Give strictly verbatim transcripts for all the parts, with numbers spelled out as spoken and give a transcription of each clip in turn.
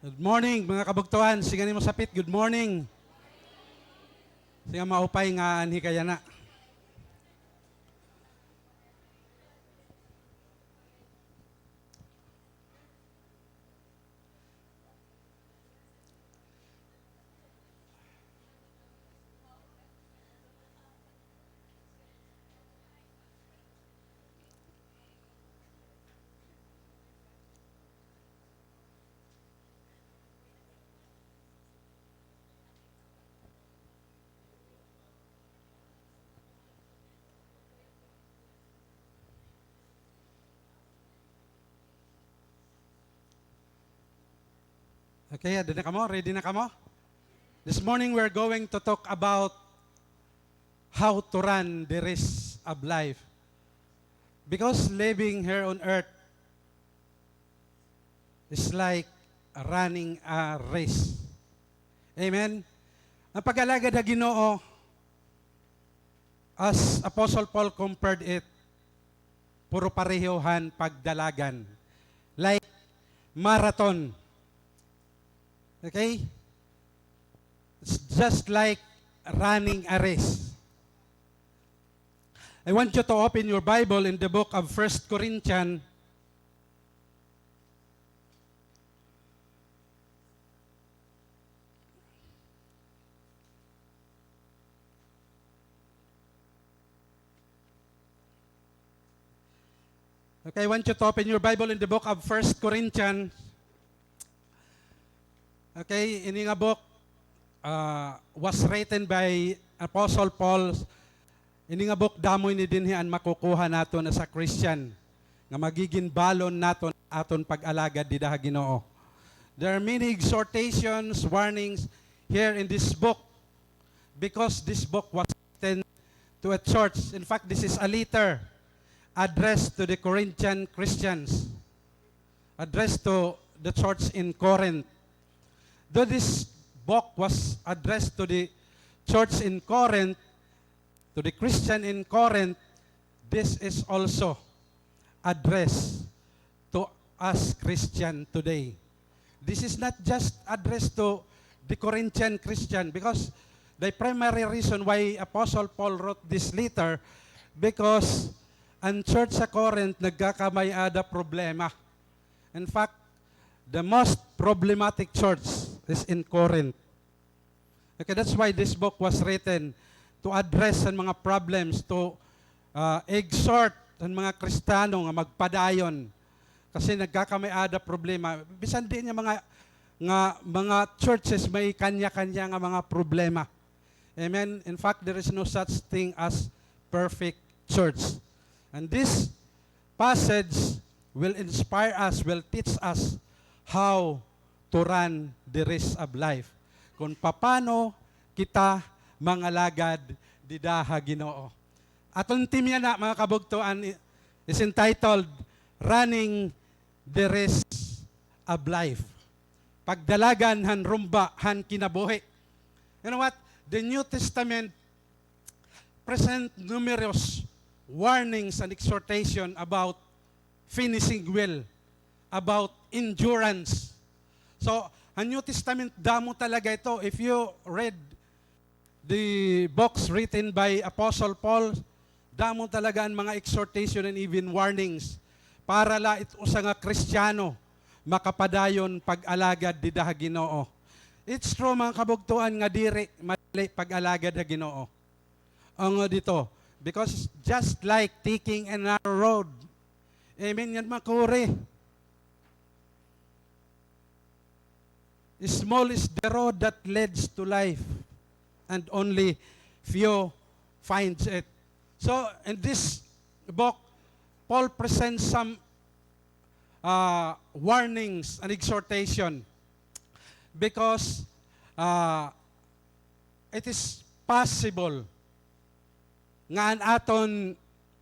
Good morning, mga kabugtoan. Siring mo sapit, "Good morning." Siring maupay nga anhi ka yana. Okay, adi na kamo? Ready na kamo? This morning, we're going to talk about how to run the race of life. Because living here on earth is like running a race. Amen? An pag-alagad ha Ginoo, as Apostle Paul compared it, puro pareho han pagdalagan. Like marathon. Okay? It's just like running a race. I want you to open your Bible in the book of First Corinthians. Okay, I want you to open your Bible in the book of First Corinthians. Okay, ini nga book, ah, was written by Apostle Paul. Ini nga book, damo ini dinhi an makukuha naton as a Christian nga magigin balon naton aton pag-alagad dida ha Ginoo. There are many exhortations, warnings here in this book because this book was written to a church. In fact, this is a letter addressed to the Corinthian Christians, addressed to the church in Corinth. Though this book was addressed to the church in Corinth, to the Christian in Corinth, this is also addressed to us Christian today. This is not just addressed to the Corinthian Christian, because the primary reason why Apostle Paul wrote this letter, because an church sa Corinth nagkakamay-ada problema. In fact, the most problematic church is in Corinth. Okay, that's why this book was written, to address an mga problems, to, ah, exhort an mga Kristiyano nga magpadayon. Kasi nagkakamay-ada problema. Bisan diin nga mga, nga mga churches may kanya-kanya nga mga problema. Amen? In fact, there is no such thing as perfect church. And this passage will inspire us, will teach us how to run the race of life. Kung paano kita mangalagad dida ha Ginoo. Aton theme yana, mga kabugtoan, i-, is entitled Running the Race of Life. Pagdalagan han rumba han kinabuhi. You know what? The New Testament present numerous warnings and exhortation about finishing well, about endurance. So, an New Testament, damo talaga ito. If you read the books written by Apostle Paul, damo talaga an mga exhortation and even warnings para la it usa nga Kristiyano makapadayon pag-alagad dida ha Ginoo. It's true, mga kabugtoan, nga diri madali pag-alagad ha Ginoo. Ang dito, because it's just like taking a narrow road. Amen yan, makuri. Small is the road that leads to life, and only few finds it. So, in this book, Paul presents some, uh, warnings and exhortation because, uh, it is possible nga an aton,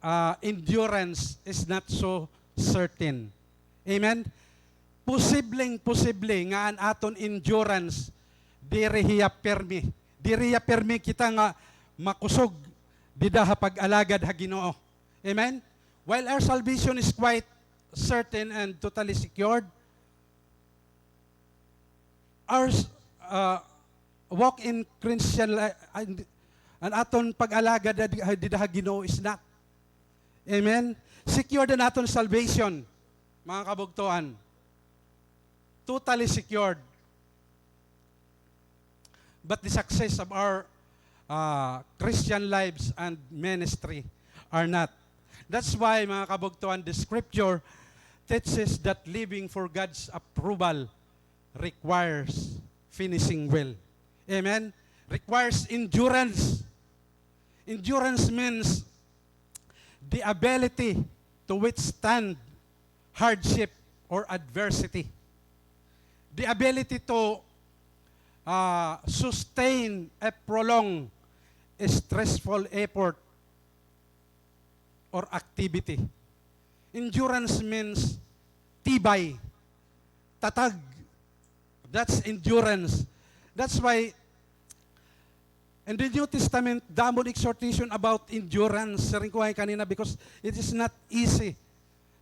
ah, endurance is not so certain. Amen? Posibleng-posible nga an aton endurance diri hiya pirmi. Diri hiya pirmi kita nga makusog dida ha pag-alagad ha Ginoo. Amen? While our salvation is quite certain and totally secured, our uh, walk in Christian life, an aton pag-alagad dida ha Ginoo is not. Amen? Secured an aton salvation, mga kabugtoan. Totally secured. But the success of our uh, Christian lives and ministry are not. That's why, mga kabugtoan, the scripture teaches that living for God's approval requires finishing well. Amen? Requires endurance. Endurance means the ability to withstand hardship or adversity. The ability to uh, sustain a prolonged, stressful effort or activity. Endurance means tibay, tatag. That's endurance. That's why in the New Testament, damo an exhortation about endurance. Siring ko nga kanina, because it is not easy,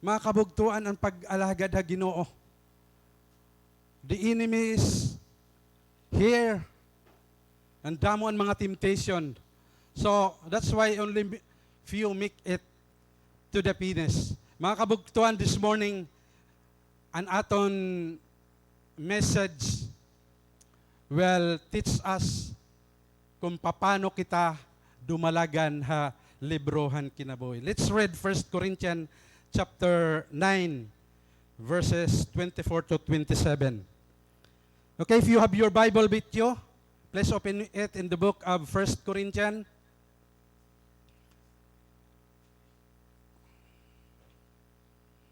mga kabugtoan, an pag-alagad ha Ginoo. The enemy is here. An damo an mga temptation. So, that's why only few make it to the finish. Mga kabugtoan, this morning, an aton message will teach us kon papano kita dumalagan ha libro han kinabuhi. Let's read First Corinthians chapter nine, verses twenty-four to twenty-seven. Okay, if you have your Bible with you, please open it in the book of First Corinthians.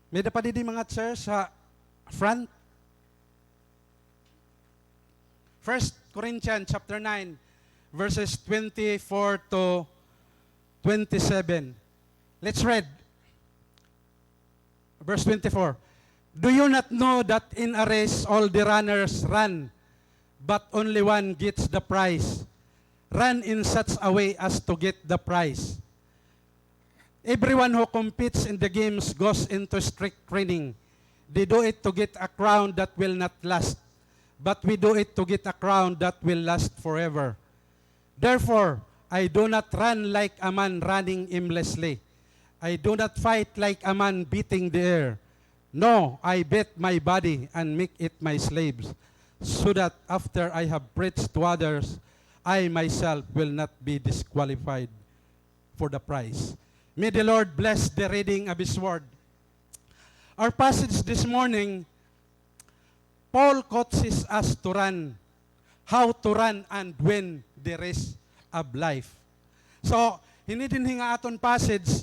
May-ada pa didi mga chairs ha front. First Corinthians chapter nine, verses twenty-four to twenty-seven. Let's read. Verse twenty-four. Do you not know that in a race all the runners run, but only one gets the prize? Run in such a way as to get the prize. Everyone who competes in the games goes into strict training. They do it to get a crown that will not last, but we do it to get a crown that will last forever. Therefore, I do not run like a man running aimlessly. I do not fight like a man beating the air. No, I beat my body and make it my slaves, so that after I have preached to others, I myself will not be disqualified for the prize. May the Lord bless the reading of His Word. Our passage this morning, Paul coaches us to run, how to run and win the race of life. So, hini dinhi nga aton passage,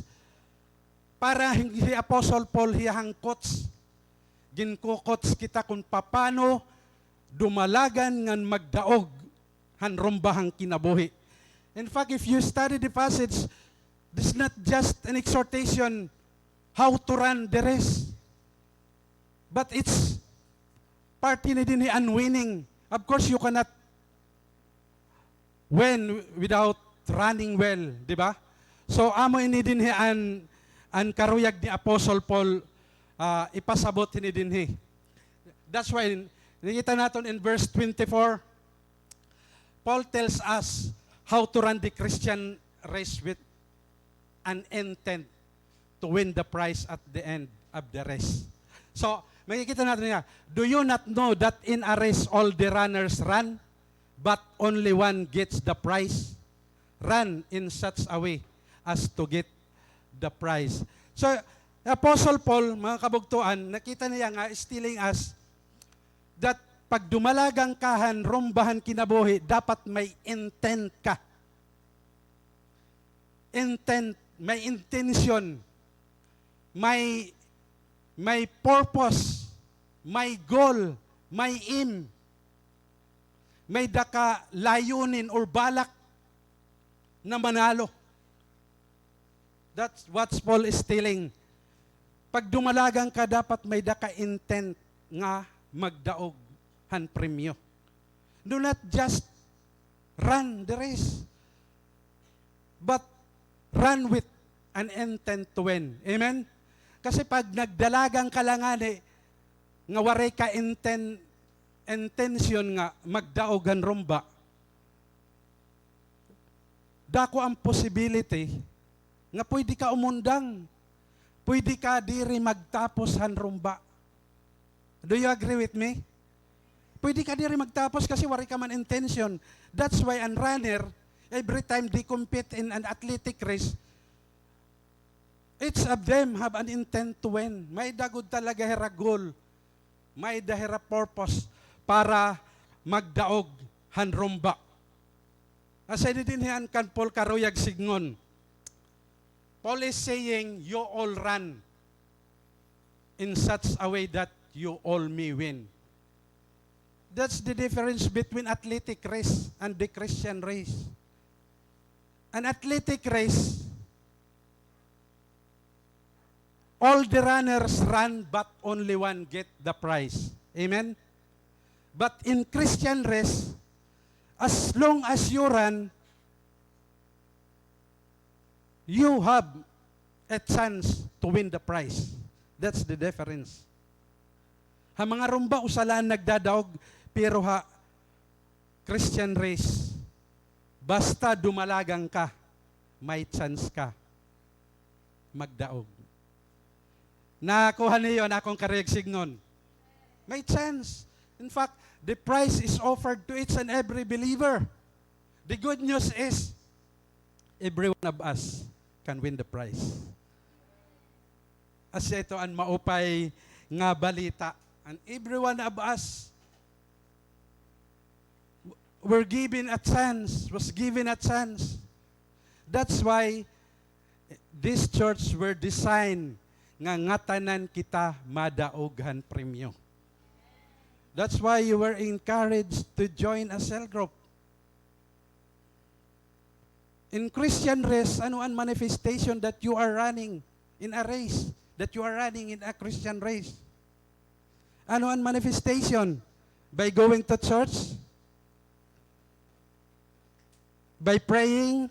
para hi Apostle Paul, hiya han coach. Ginko-coach kita kon papano dumalagan ngan magdaog han rumba han kinabuhi. In fact, if you study the passage, this is not just an exhortation how to run the race, but it's part hini dinhi an winning. Of course, you cannot win without running well, di ba? So, amo ini dinhi an, an karuyag ni Apostle Paul, ah, ipasabot hini dinhi. That's why, nakita naton in verse twenty-four, Paul tells us how to run the Christian race with an intent to win the prize at the end of the race. So, makikita natin nga, do you not know that in a race all the runners run, but only one gets the prize? Run in such a way as to get the prize. So, Apostle Paul, mga kabugtoan, nakita niya nga is telling us that pag dumalagan ka han rumba han kinabuhi, dapat may intent ka. Intent, may intention, may, may purpose, may goal, may aim, may-ada ka layunin or balak na manalo. That's what Paul is telling. Pag dumalagan ka, dapat may-ada ka intent nga magdaog han premyo. Do not just run the race, but run with an intent to win. Amen? Kasi pag nagdalagan ka la ngani nga waray ka intent intention nga magdaog han rumba, dako an possibility nga pwede ka umundang. Pwede ka diri magtapos han rumba. Do you agree with me? Pwede ka diri magtapos kasi waray ka man intention. That's why an runner, every time they compete in an athletic race, each of them have an intent to win. May-ada gud talaga hira goal. May-ada hira purpose para magdaog han rumba. Asya ini dinhi an kan Paul karuyag sidngon. Paul is saying, you all run in such a way that you all may win. That's the difference between athletic race and the Christian race. An athletic race, all the runners run, but only one get the prize. Amen? But in Christian race, as long as you run, you have a chance to win the prize. That's the difference. Ha mga rumba, usa la an nagdadaog, pero ha Christian race, basta dumalagan ka, may chance ka magdaog. Nakuha niyo an akon karuyag sidngon? May chance. In fact, the prize is offered to each and every believer. The good news is, every one of us can win the prize. Asya ito an maupay nga balita. And every one of us were given a chance, was given a chance. That's why this church were designed nga ngatanan kita madaog han premyo. That's why you were encouraged to join a cell group. In Christian race, ano an manifestation that you are running in a race, that you are running in a Christian race? Ano an manifestation? By going to church? By praying?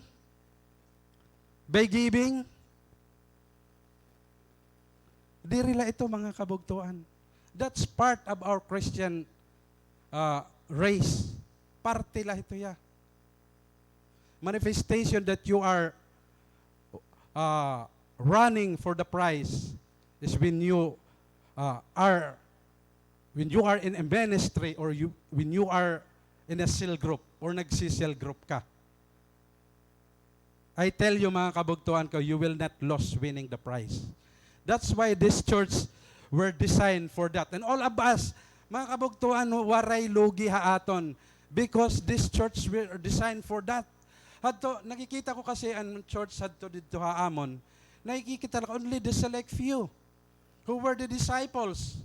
By giving? Diri la ito, mga kabugtoan. That's part of our Christian, uh, race. Parte la ito ya. Manifestation that you are, uh, running for the prize is when you, uh, are, when you are in a ministry or you, when you are in a cell group or nagsi-cell group ka. I tell you, mga kabugtoan ko, you will not lose winning the prize. That's why this church were designed for that. And all of us, mga kabugtoan, waray lugi ha aton. Because this church were designed for that. Hadto, nakikita ko kasi an church hadto didto ha amon. Nakikita la ko only the select few who were the disciples.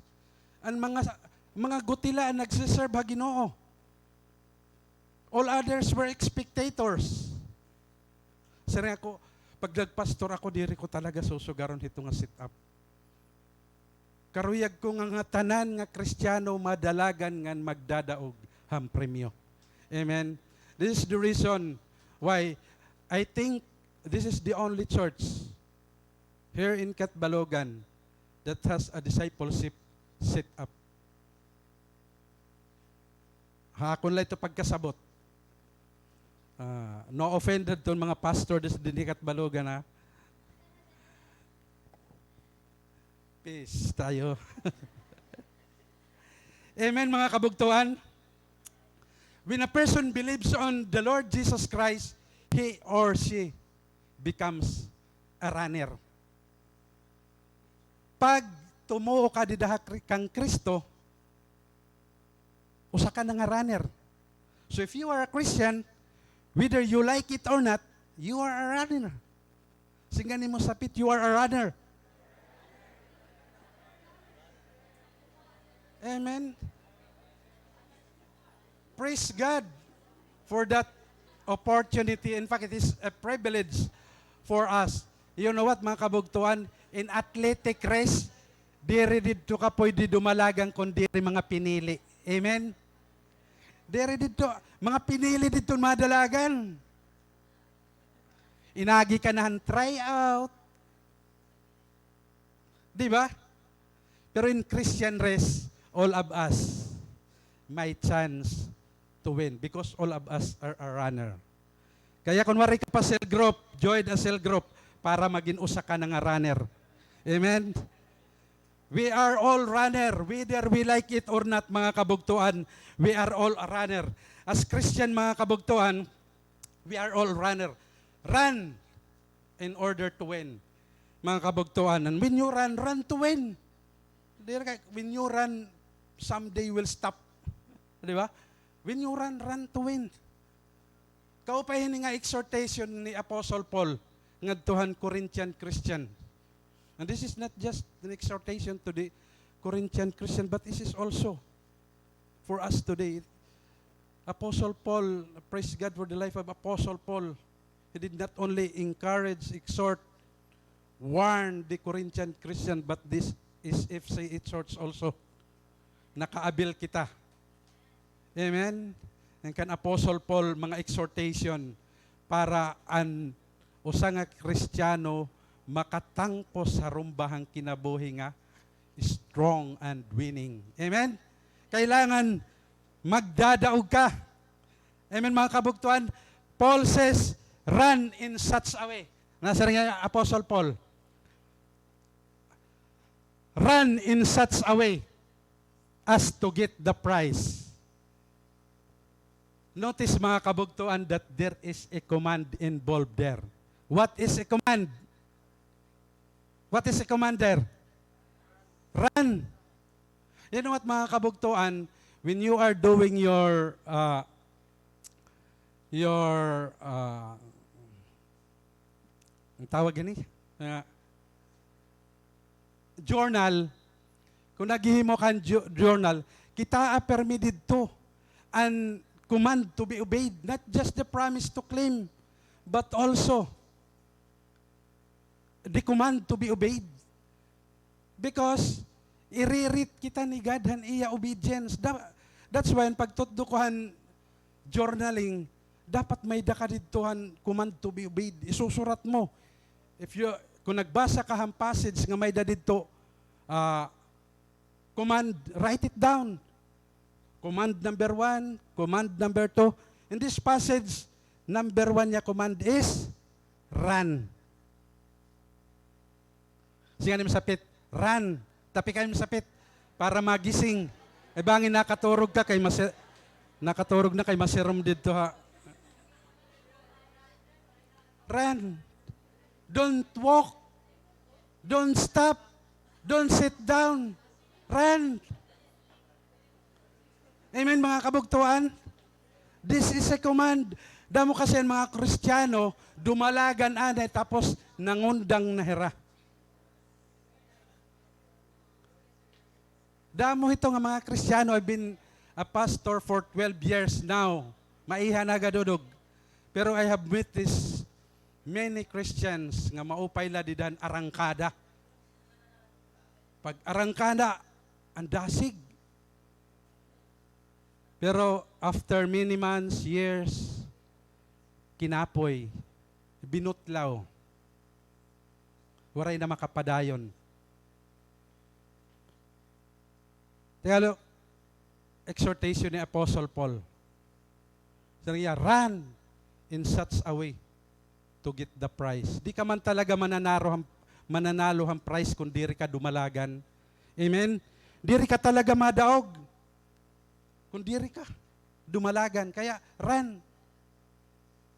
An mga, mga gutila an nagsiserve ha Ginoo. All others were spectators. Siring ako, pag nagpastor ako, diri ko talaga susugaron hito nga setup. Karuyag ko nga ngatanan nga Kristiyano madalagan ngan magdadaog han premyo. Amen. This is the reason why I think this is the only church here in Catbalogan that has a discipleship setup. Ha akon la ito pagkasabot. Ah, no offended ton mga pastor dinhi Catbalogan, ha. Peace tayo. Amen, mga kabugtoan. When a person believes on the Lord Jesus Christ, he or she becomes a runner. Pag tumuo ka dida ha Kri-, kan Kristo, usa ka na nga runner. So if you are a Christian, whether you like it or not, you are a runner. Singan nimo sapit, you are a runner. Amen. Praise God for that opportunity. In fact, it is a privilege for us. You know what, mga kabugtoan? In athletic race, diri didto ka pwede dumalagan kon diri mga pinili. Amen? Diri didto, mga pinili didto madalagan. Inagi ka na han tryout. Di ba? Pero in Christian race, all of us, may chance to win because all of us are a runner. Kaya kun waray ka pa cell group, join a cell group para magin usa ka na nga runner. Amen? We are all runner, whether we like it or not, mga kabugtuan, we are all a runner. As Christian, mga kabugtuan, we are all runner. Run in order to win, mga kabugtuan. And when you run, run to win. Diri ka, when you run, someday will stop. Di ba? When you run, run to win. Kaupay hini nga exhortation ni Apostle Paul ngadto han Corinthian Christian. And this is not just an exhortation to the Corinthian Christian, but this is also for us today. Apostle Paul, praise God for the life of Apostle Paul. He did not only encourage, exhort, warn the Corinthian Christian, but this is F C E Church also. Nakaabil kita. Amen? An kan Apostle Paul, mga exhortation para an usa nga Kristiyano makatangpos ha rumba han kinabuhi nga strong and winning. Amen? Kailangan magdadaog ka. Amen, mga kabugtuan? Paul says, "Run in such a way." Nasiring nga Apostle Paul, "Run in such a way as to get the prize." Notice, mga kabugtuan, that there is a command involved there. What is a command? What is a command there? Run. You know what, mga kabugtuan, when you are doing your, uh, your, uh, ang tawag gani? Uh, journal, kun naghihimo ka hin ju-, journal, kitaa pirmi didto an command to be obeyed, not just the promise to claim, but also the command to be obeyed. Because ire-rate kita ni God han iya obedience. Da-, that's why an pagtutdo ko han journaling, dapat may-ada ka didto han command to be obeyed. Isusurat mo. If you, kun nagbasa ka han passage nga may-ada didto, ah, command, write it down. Command number one, command number two. In this passage, number one niya command is run. Siring ha imo sapit, "Run." Tapik ha imo sapit para magising. Ay, bangin nakaturog ka kay masi-, nakaturog na kay masirom didto ha. Run. Don't walk. Don't stop. Don't sit down. Run. Amen, mga kabugtuan? This is a command. Damo kasi an mga Kristiyano, dumalagan anay, tapos nangundang na hira. Damo hito nga mga Kristiyano, I've been a pastor for twelve years now. Maiha na, Gadudog. Pero I have met this many Christians nga maupay la dida han arangkada. Pag-arangkada, an dasig. Pero after many months, years, kinapoy, binutlaw. Waray na makapadayon. Tingalo, exhortation ni Apostle Paul. Siring niya, "Run in such a way to get the prize." Di ka man talaga mananaro han, mananalo han prize kun diri ka dumalagan. Amen? Diri ka talaga madaog kun diri ka dumalagan. Kaya, run.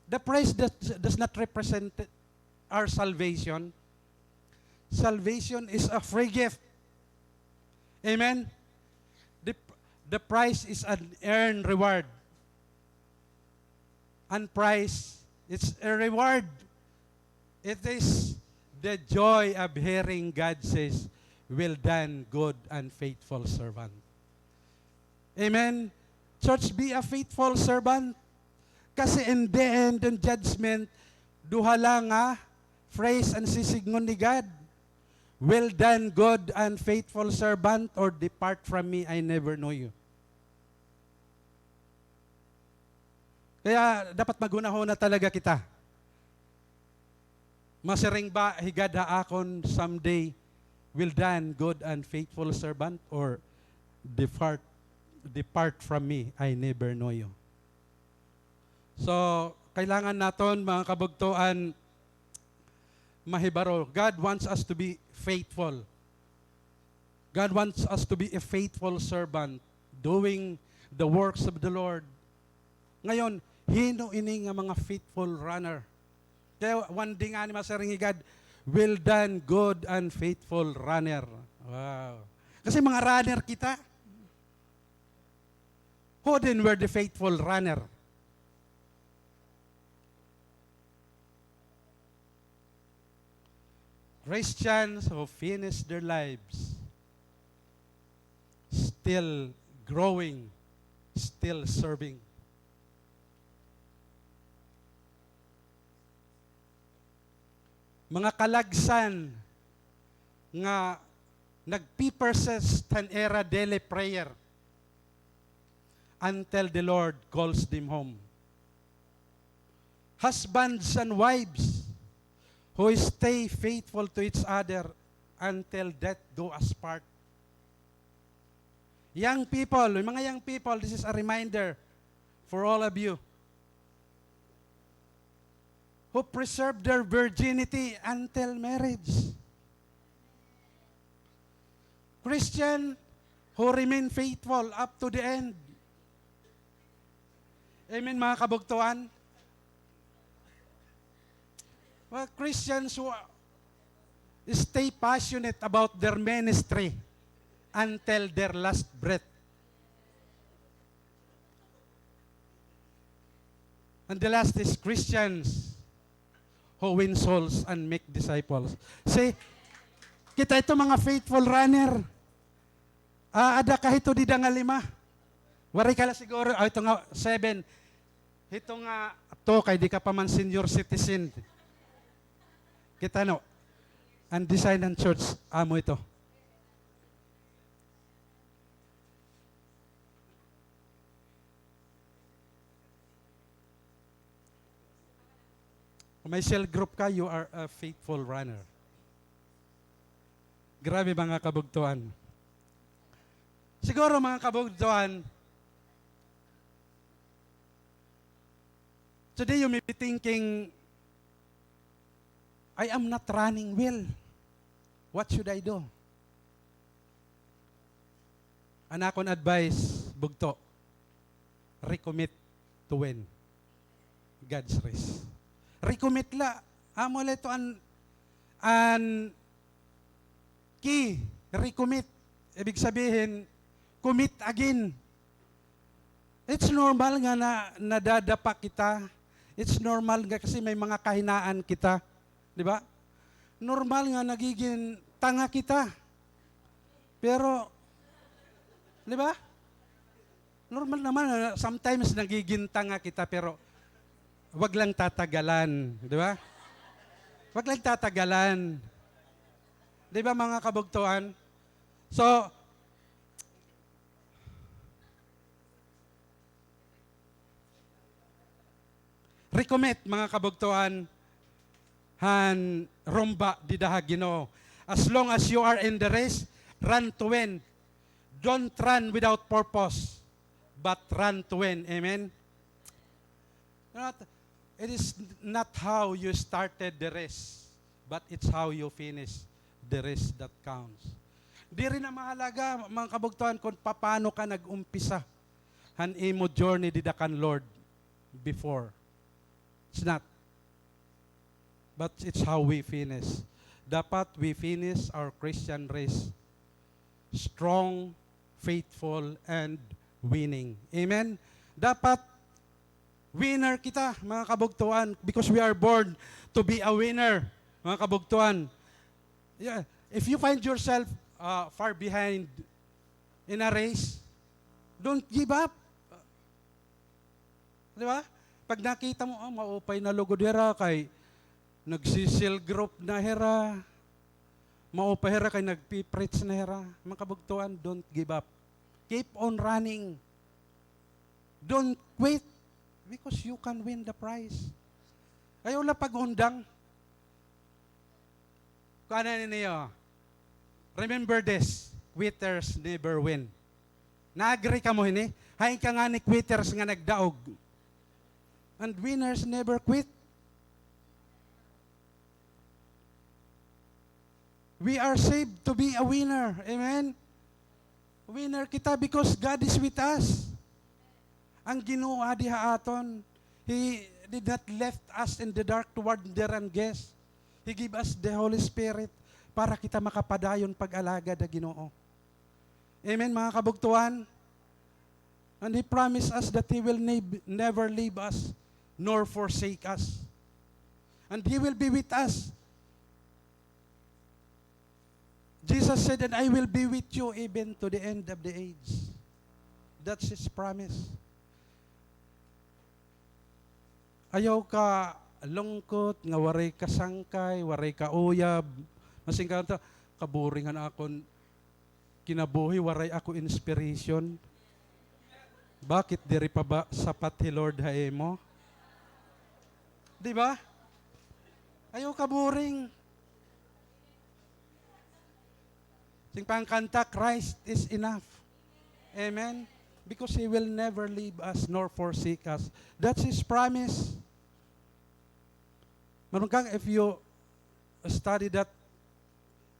The prize does, does not represent our salvation. Salvation is a free gift. Amen? The, the prize is an earned reward. An prize, it's a reward. It is the joy of hearing God says, "Well done, good and faithful servant." Amen? Church, be a faithful servant. Kasi in the end, in judgment, duha la nga phrase an sisidngon ni God. "Well done, good and faithful servant," or, "Depart from me, I never know you." Kaya dapat maghunahuna talaga kita. Masiring ba hi God ha akon someday, "Well done, good and faithful servant," or, "Depart, "Depart from me, I never know you." So, kailangan naton, mga kabugtoan, mahibaro. God wants us to be faithful. God wants us to be a faithful servant, doing the works of the Lord. Ngayon, hin-o ini nga mga faithful runner? Kay one day ngani masiring hi God, "Well done, good and faithful runner." Wow. Kasi mga runner kita. Who then were the faithful runner? Christians who finish their lives still growing, still serving. Mga kalagsan nga nagpi-persist han ira daily prayer until the Lord calls them home. Husbands and wives who stay faithful to each other until death do us part. Young people, mga young people, this is a reminder for all of you who preserve their virginity until marriage. Christian who remain faithful up to the end. Amen, mga kabugtoan? Well, Christians who stay passionate about their ministry until their last breath. And the last is Christians who win souls and make disciples. See, kita ito mga faithful runner. Ah, ada ka hito dida nga lima. Waray ka la siguro, ah, ito nga seven. Hito nga two kay di ka pa man senior citizen. Kita no. An design han church, amo ito. Kung may cell group ka, you are a faithful runner. Grabe, mga kabugtoan. Siguro, mga kabugtoan, today you may be thinking, "I am not running well. What should I do?" An akon advice, bugto, recommit to win God's race. Recommit la. Amo la ito an, an key, recommit. Ibig sabihin, commit again. It's normal nga na, nadadapa kita. It's normal nga kasi may mga kahinaan kita. Di ba? Normal nga nagiging tanga kita. Pero, di ba? Normal naman na sometimes nagiging tanga kita, pero wag lang tatagalan, di ba? Wag lang tatagalan. Di ba, mga kabugtoan? So, recommit, mga kabugtoan, han rumba dida ha Ginoo. As long as you are in the race, run to win. Don't run without purpose, but run to win. Amen? Not, it is not how you started the race, but it's how you finish the race that counts. Diri na mahalaga, mga kabugtoan, kung papaano ka nag-umpisa han imo journey dida kan Lord before. It's not. But it's how we finish. Dapat we finish our Christian race strong, faithful, and winning. Amen? Dapat winner kita, mga kabugtoan, because we are born to be a winner, mga kabugtoan. Yeah, if you find yourself, uh, far behind in a race, don't give up. Di ba? Pag nakita mo, "Ah, maupay na lugod hira kay nagsi-cell group na hira. Maupay hira kay nagpi-preach na hira." Mga kabugtoan, don't give up. Keep on running. Don't quit because you can win the prize. Ayaw la pag-undang. Kuan na niyo. Remember this, quitters never win. Na-agree kamo hini? Hain ka ngani quitters nga nagdaog. And winners never quit. We are saved to be a winner. Amen? Winner kita because God is with us. An Ginoo adi ha aton. He did not left us in the dark to wander and guess. He give us the Holy Spirit para kita makapadayon pag-alagad ha Ginoo. Amen, mga kabugtuan? And He promised us that He will nev-, never leave us nor forsake us. And He will be with us. Jesus said, "And I will be with you even to the end of the age." That's His promise. Ayaw ka lungkot nga waray ka sangkay, waray ka uyab. Masiring ka, "Kaboring han akon kinabuhi, waray ako inspiration." Bakit diri pa ba sapat hi Lord ha imo? Di ba? Ayaw kaboring. Siring pa han kanta, "Christ is enough." Amen? Because He will never leave us nor forsake us. That's His promise. Marunong ka, if you study that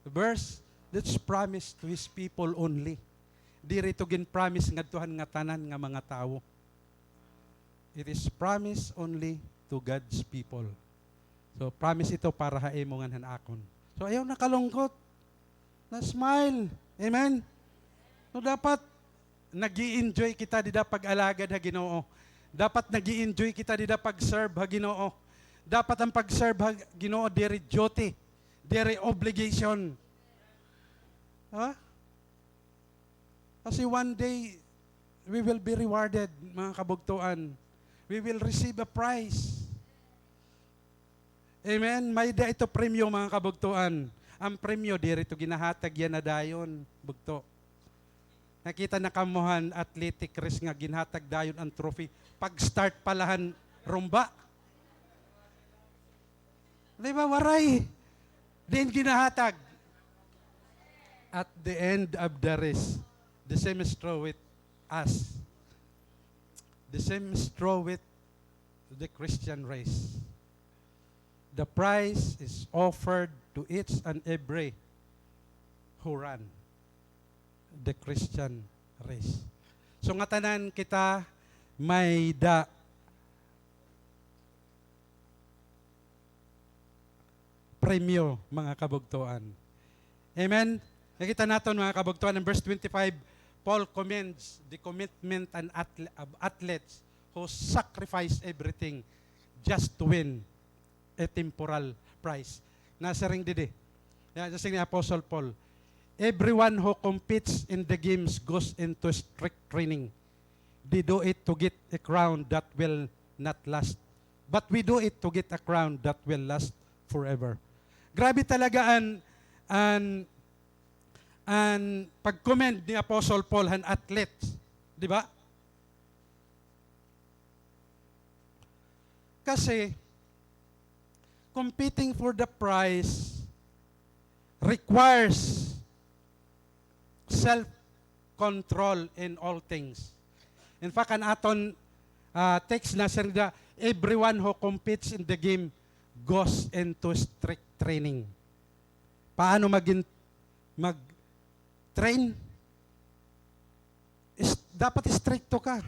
verse, that's promise to His people only. Diri ito gin-promise ngadto han ngatanan nga mga tawo. It is promise only to God's people. So, promise ito para ha imo ngan han akon. So, ayaw na kalungkot. Na-smile. Amen? So, dapat nag-i-enjoy kita dida pag-alagad ha Ginoo. Dapat nag-i-enjoy kita dida pag-serve ha Ginoo. Dapat an pag-serve ha Ginoo diri duty, diri obligation. Ha? Kasi one day, we will be rewarded, mga kabugtoan. We will receive a prize. Amen? May-ada ito premyo, mga kabugtoan. An premyo, diri ito ginahatag yana dayon, bugto. Nakita na kamo han athletic race nga ginhatag dayon an trophy pag-start pa la han rumba. Di ba, waray? Diin ginahatag? At the end of the race, the same is true with us. The same is true with the Christian race. The prize is offered to each and every who run the Christian race. So, ngatanan kita may-ada premyo, mga kabugtoan. Amen? Nakita naton, mga kabugtoan, in verse twenty-five, Paul commends the commitment and athle-, of athletes who sacrifice everything just to win a temporal prize. Nasiring didi. Ya, nasiring ni Apostle Paul, "Everyone who competes in the games goes into strict training. They do it to get a crown that will not last. But we do it to get a crown that will last forever." Grabe talaga an, an, an pag-commend ni Apostle Paul han athletes. Di ba? Kasi, competing for the prize requires self-control in all things. In fact, an aton, ah, text nasiring dida, "Everyone who competes in the game goes into strict training." Paano magin-, mag-train? Is-, dapat istrikto ka.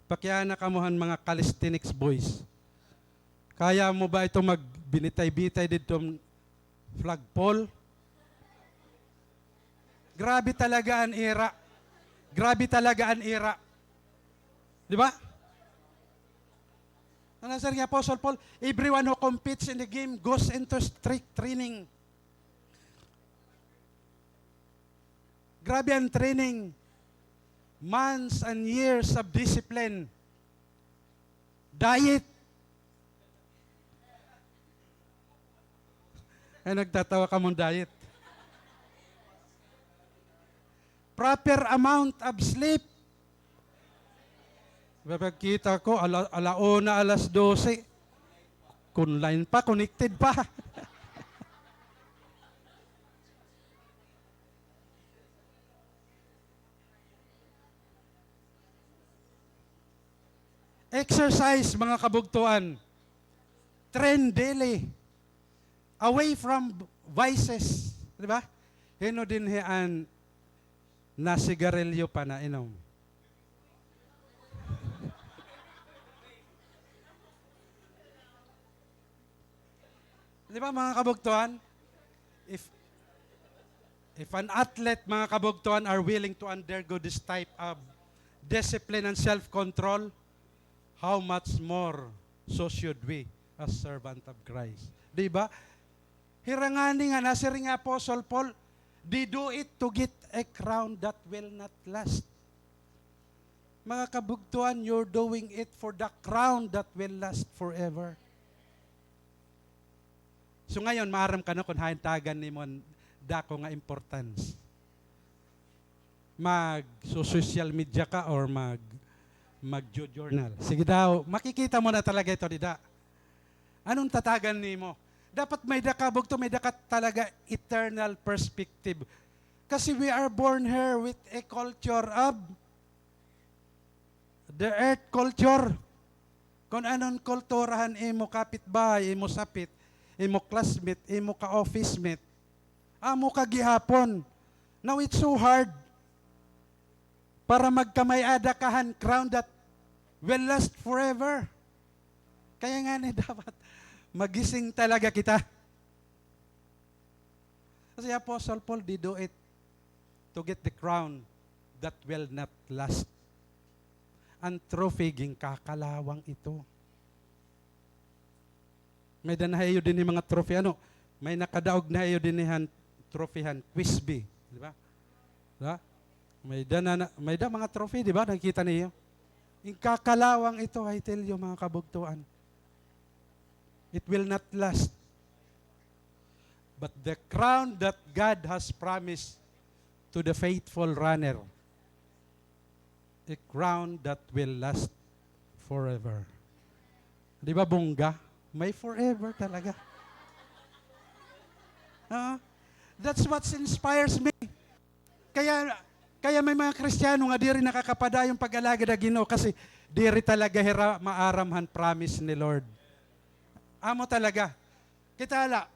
Pakiana kamo han mga calisthenics boys. Kaya mo ba ito magbinitay-bitay didto flagpole? Grabe talaga an ira. Grabe talaga an ira. Di ba? Ano siring ni Apostle Paul? "Everyone who competes in the game goes into strict training." Grabe an training. Months and years of discipline. Diet. Ay, nagtatawa ka mong diet. Proper amount of sleep. Pagkita ko, ala-, ala una, alas dose. Online pa, connected pa. Exercise, mga kabugtoan. Train daily. Away from vices. Di ba? Hin-o dinhi an nasigarilyo pa, nainom? Di ba, mga kabugtoan? If, if an athlete, mga kabugtoan, are willing to undergo this type of discipline and self-control, how much more so should we as servant of Christ? Di ba? Hira ngani nga nasiring ni Apostle Paul, they do it to get a crown that will not last. Mga kabugtoan, you're doing it for the crown that will last forever. So ngayon, maaram ka na kon hain tagan nimo an dako nga importance. Mag-social media ka or mag, magjo-journal. Sige daw, makikita mo na talaga ito, dida. Anong tatagan nimo? Dapat may-ada ka, bugto, may-ada ka talaga eternal perspective. Kasi we are born here with a culture of the earth culture. Kon ano an kultura han imo kapitbahay, imo sapit, imo classmate, imo ka-office mate, amo ka gihapon. Now it's so hard para magkamay-ada ka han crown that will last forever. Kaya ngani dapat magising talaga kita. Kasi Apostle Paul, they do it to get the crown that will not last. An trophy, ginkakalawang ito. May-ada na ha iyo dinhi mga trophy, ano? May nakadaog na ha iyo dinhi han trophy han Quiz Bee, di ba? Di ba? May-ada na, na, may-ada mga trophy, di ba? Nakikita niyo? Ginkakalawang ito, I tell you, mga kabugtoan. It will not last. But the crown that God has promised to the faithful runner, a crown that will last forever. Di ba, bongga? May forever talaga. Ah, that's what inspires me. Kaya, kaya may mga Kristiyano nga diri nakakapadayon pag-alagad ha Ginoo kasi diri talaga hira maaram han promise ni Lord. Amo talaga. Kita la,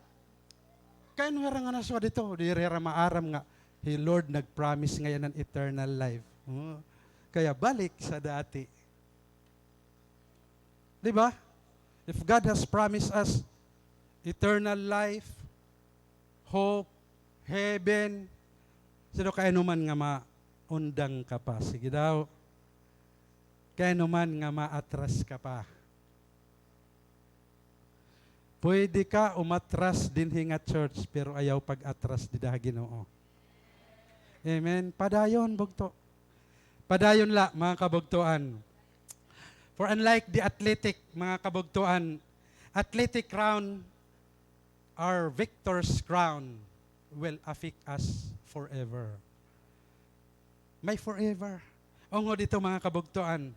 kay ano hira nga naswad ito? Diri hira maaram nga hi Lord nag-promise ngay-an han eternal life. Oh. Kaya balik sa dati. Di ba? If God has promised us eternal life, hope, heaven, sino kay ano man nga maundang ka pa? Sige daw. Kay ano man nga maatras ka pa? Pwede ka umatras dinhi nga church, pero ayaw pag-atras dida ha Ginoo. Amen. Padayon, bugto. Padayon la, mga kabugtoan. For unlike the athletic, mga kabugtoan, athletic crown, our victor's crown will affect us forever. May forever. Ungod ito, mga kabugtoan.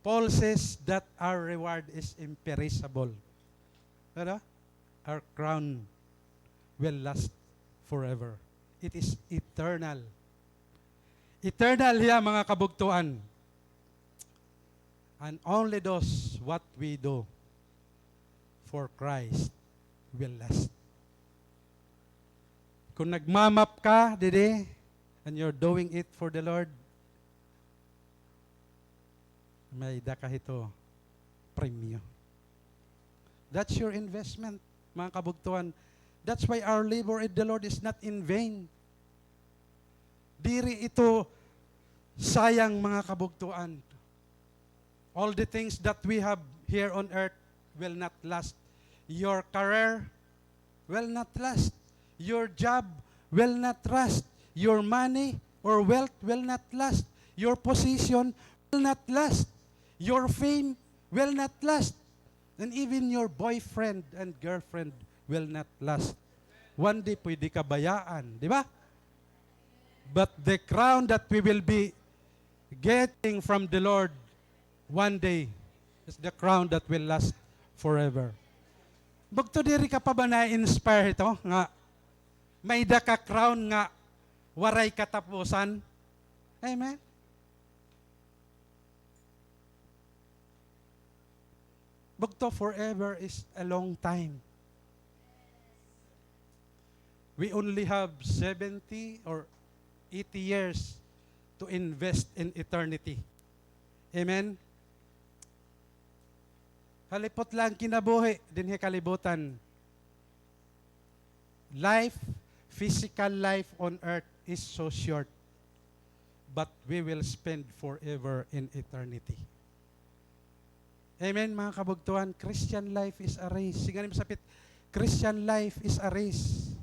Paul says that our reward is imperishable. Ano? Our crown will last forever. It is eternal. Eternal hiya, mga kabugtoan. And only those what we do for Christ will last. Kung nagmamap ka didi, and you're doing it for the Lord, may-ada ka hito premyo. That's your investment, mga kabugtoan. That's why our labor in the Lord is not in vain. Diri ito sayang, mga kabugtoan. All the things that we have here on earth will not last. Your career will not last. Your job will not last. Your money or wealth will not last. Your position will not last. Your fame will not last. And even your boyfriend and girlfriend will not last. One day, pwede ka bayaan, di ba? But the crown that we will be getting from the Lord one day is the crown that will last forever. Bugto, diri ka pa ba na-inspire hito nga may-ada ka crown nga waray katapusan? Amen? Bugto, forever is a long time. We only have seventy or eighty years to invest in eternity. Amen? Halipot la an kinabuhi dinhi ha kalibutan. Life, physical life on earth is so short, but we will spend forever in eternity. Amen, mga kabugtuan. Christian life is a race. Siring ha imo sapit, Christian life is a race.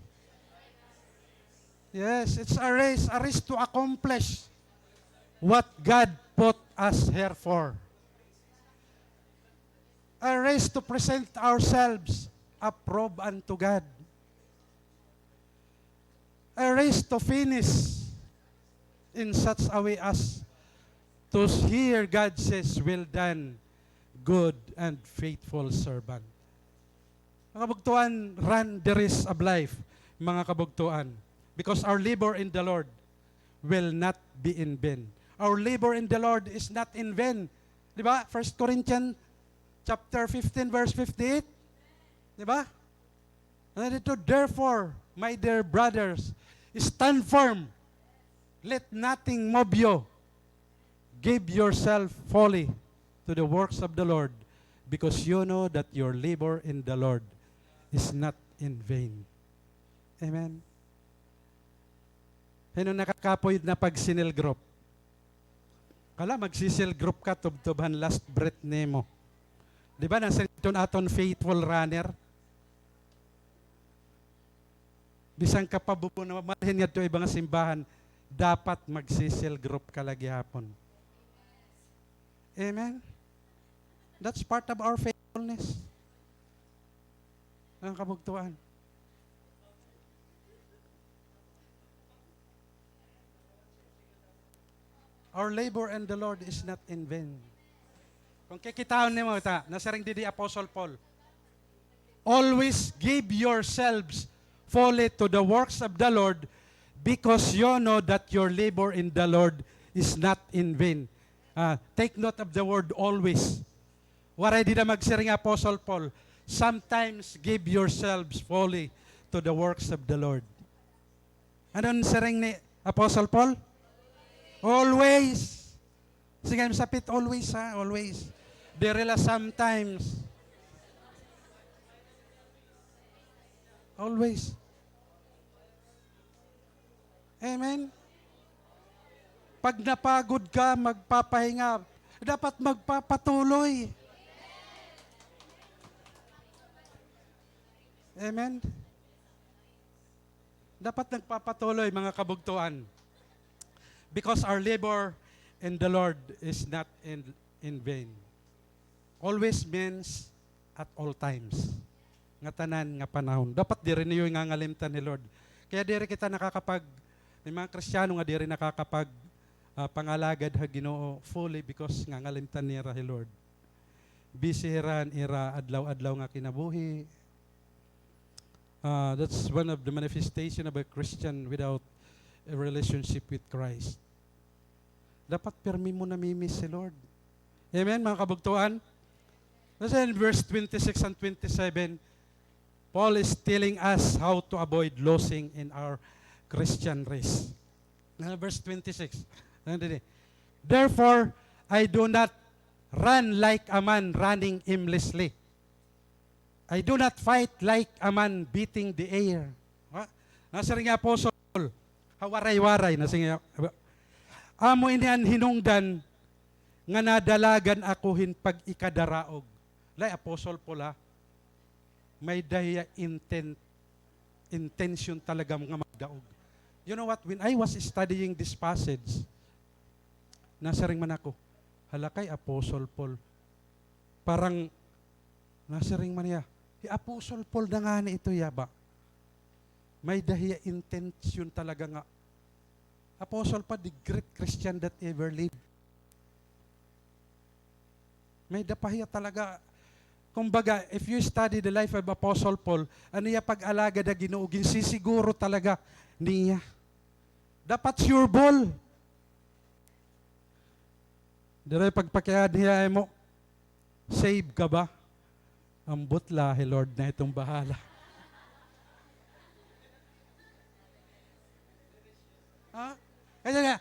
Yes, it's a race, a race to accomplish what God put us here for. A race to present ourselves approved unto God. A race to finish in such a way as to hear God says, "Well done, good and faithful servant." Mga kabugtuan, run the race of life, mga kabugtuan. Because our labor in the Lord will not be in vain. Our labor in the Lord is not in vain. Di ba? First Corinthians chapter fifteen, verse fifty-eight. Di ba? Ano dito? "Therefore, my dear brothers, stand firm. Let nothing move you. Give yourself fully to the works of the Lord, because you know that your labor in the Lord is not in vain." Amen. Hin-o nakakapoy na pag-cell group? Kala, magsi-cell group ka, tubtob han last breath nimo. Di ba, nasiring iton aton faithful runner? Bisan ka pa bubo na, malhin ngadto iba nga simbahan, dapat magsi-cell group ka la gihapon. Amen? That's part of our faithfulness. Mga kabugtuan. Our labor in the Lord is not in vain. Kung kikitaon nimo ta, nasiring didi Apostle Paul, "Always give yourselves fully to the works of the Lord, because you know that your labor in the Lord is not in vain." Ah, take note of the word always. Waray dida magsiring Apostle Paul, "Sometimes give yourselves fully to the works of the Lord." Ano an siring ni Apostle Paul? Always. Siring ha imo sapit, always, ha? Always. Diri la sometimes. Always. Amen? Pag napagod ka, magpapahinga, dapat magpapatuloy. Amen? Dapat nagpapatuloy, mga kabugtuan. Because our labor in the Lord is not in, in vain. Always means at all times. Ngatanan nga panahon. Dapat diri niyo ngangalimtan hi Lord. Kaya diri kita nakakapag, may mga Kristiyano nga diri nakakapag, ah, pangalagad ha Ginoo fully because ngangalimtan nira hi Lord. Busy hira han ira adlaw-adlaw nga kinabuhi. Ah, that's one of the manifestation of a Christian without a relationship with Christ. Dapat pirmi mo namimiss si Lord. Amen, mga kabugtuan? Kasi in verse twenty-six and twenty-seven, Paul is telling us how to avoid losing in our Christian race. Ano, verse twenty-six. Ano didi? "Therefore, I do not run like a man running aimlessly. I do not fight like a man beating the air." Ha? Nasiring hi Apostle Paul, ha Waray-Waray, nasiring, "Amo ini an hinungdan nga nadalagan ako hin pag-ikadaraog." Lay Apostle Paul, ha? May-ada hiya intent, intention talaga nga magdaog. You know what? When I was studying this passage, nasiring man ako, "Hala kay Apostle Paul." Parang nasiring man hiya, hi Apostle Paul na ngani ito, ya ba? May-ada hiya intention talaga nga, Apostle pa, the great Christian that ever lived. May-ada pa hiya talaga. Kumbaga, if you study the life of Apostle Paul, an iya pag-alagad ha Ginoo, ginsisiguro talaga niya. Dapat sure ball. Diri pagpakiana hiya imo, save ka ba? Ambot la, hi Lord na iton bahala. Ha? Kaya nga,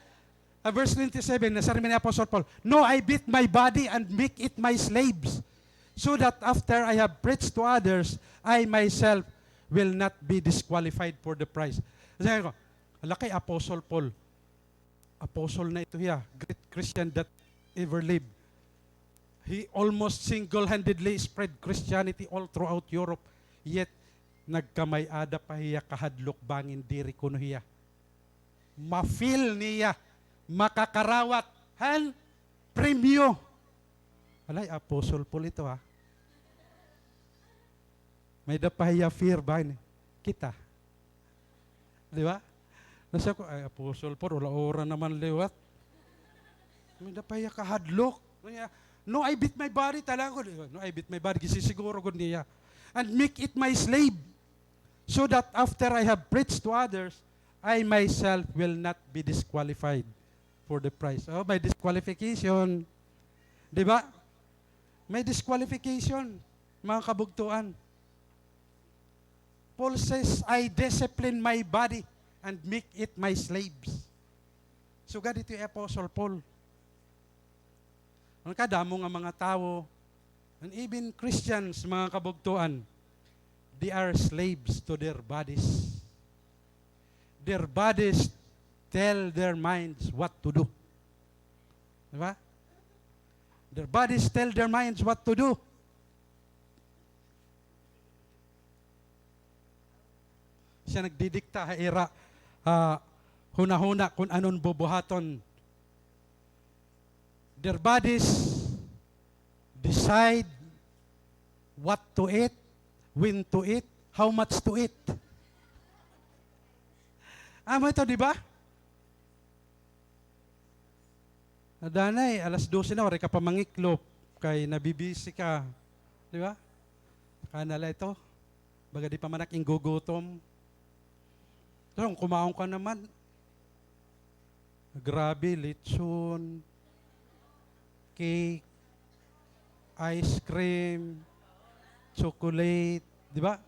ah, verse twenty-seven, nasiring man ni Apostle Paul, "No, I beat my body and make it my slaves, so that after I have preached to others, I myself will not be disqualified for the prize." Sabi ko, "Hala kay Apostle Paul. Apostle na ito hiya, great Christian that ever lived. He almost single-handedly spread Christianity all throughout Europe. Yet, nagkamay-ada pa hiya kahadlok bangin diri kuno hiya ma-feel niya makakarawat han premyo." Alay, Apostle Paul ito, ha? May-ada pa hiya fear ba ini? Kita. Di ba? Nasiring ko, "Ay, Apostle Paul, ura-ura naman liwat." May-ada pa hiya kahadlok. Niya, "No, I beat my body," talaga ko. "No, I beat my body." Gisisiguro gud niya. "And make it my slave, so that after I have preached to others, I myself will not be disqualified for the prize." Oh, may disqualification. Di ba? May disqualification, mga kabugtuan. Paul says, "I discipline my body and make it my slaves." Sugad ito hi Apostle Paul. An kadamo nga mga tawo, and even Christians, mga kabugtuan, they are slaves to their bodies. Their bodies tell their minds what to do. Di ba? Their bodies tell their minds what to do. Siya nagdidikta ha ira, ah, hunahuna kon anon bubuhaton. Their bodies decide what to eat, when to eat, how much to eat. Amo ito, di ba? Adanay, alas dose na, waray ka pa mangiklop, kay nabibisi ka. Di ba? Kana la ito. Baga di pa man ak inggugutom. Pero kon kumaon ka naman, grabe, litson, cake, ice cream, chocolate, di ba?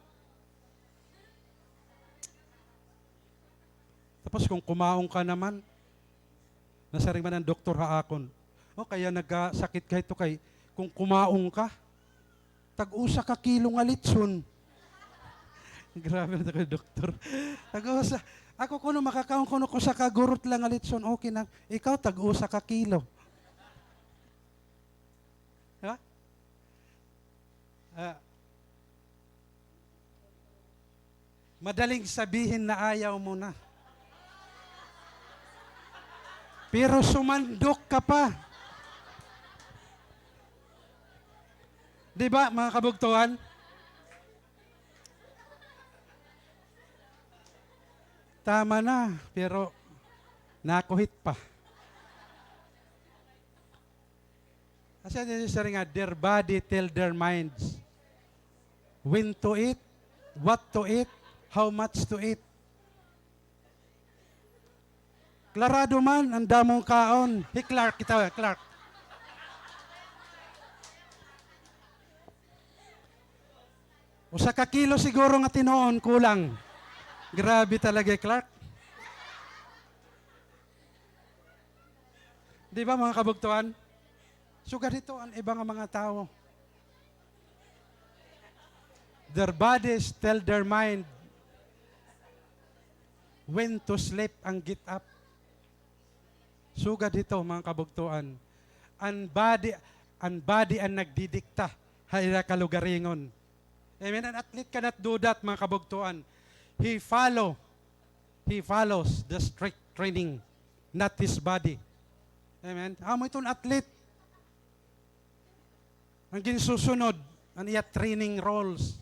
Tapos kon kumaon ka naman, nasiring man an doktor ha akon, "O, kay-a nagkasakit ka hito kay kon kumaon ka, tag-usa ka kilo nga litson." Grabe na ito kay doktor. Tag-usa. Ako kuno makakaon kuno ko usa ka gurot la nga litson, okay na. Ikaw, tag-usa ka kilo. Ha? Ah. Madaling sabihin na ayaw mo na. Pero sumandok ka pa. Di ba, mga kabugtuan? Tama na, pero nakuhit pa. Asya diri siring nga, their body tell their minds when to eat, what to eat, how much to eat. Klarado man an damong kaon. Hi Clark, kita, Clark. Usa ka kilo siguro nga tinuon, kulang. Grabe talaga, Clark. Di ba, mga kabugtuan? Sugad hito an iba nga mga tawo. Their bodies tell their mind when to sleep and get up. Sugad hito, mga kabugtuan, an body, an body an nagdidikta ha ira kalugaringon. Amen? An athlete cannot do that, mga kabugtuan. He follow, he follows the strict training, not his body. Amen? Amo iton athlete. An ginsusunod, an iya training rules.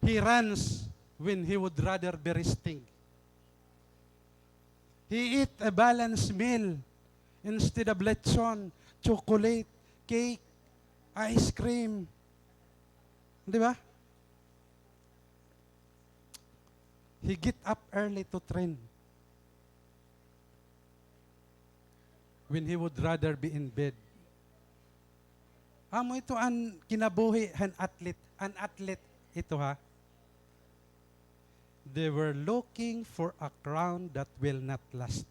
He runs when he would rather be resting. He eat a balanced meal instead of lechon, chocolate, cake, ice cream. Di ba? He get up early to train when he would rather be in bed. Amo ito an kinabuhi han athlete. An athlete ito, ha. They were looking for a crown that will not last.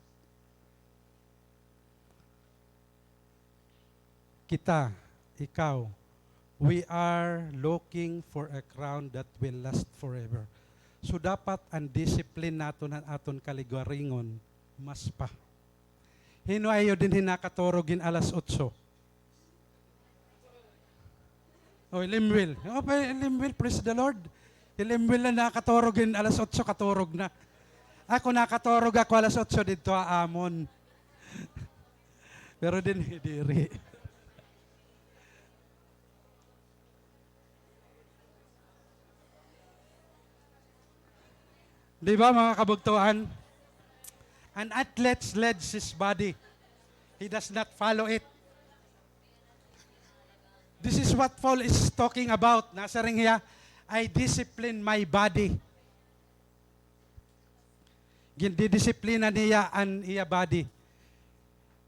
Kita, ikaw, we are looking for a crown that will last forever. So, dapat an discipline naton han aton kalugaringon mas pa. Hin-o ha iyo dinhi nakaturog hin alas otso? O, hi Lemuel. O, pa, hi Lemuel, praise the Lord. Hi Lemuel na nakaturog hin alas otso, katurog na. Ako, nakaturog ako alas otso didto ha amon. Pero dinhi, diri. Di ba, mga kabugtoan? An athlete leads his body. He does not follow it. This is what Paul is talking about. Nasiring hiya, "I discipline my body." Gindidisiplina niya an iya body.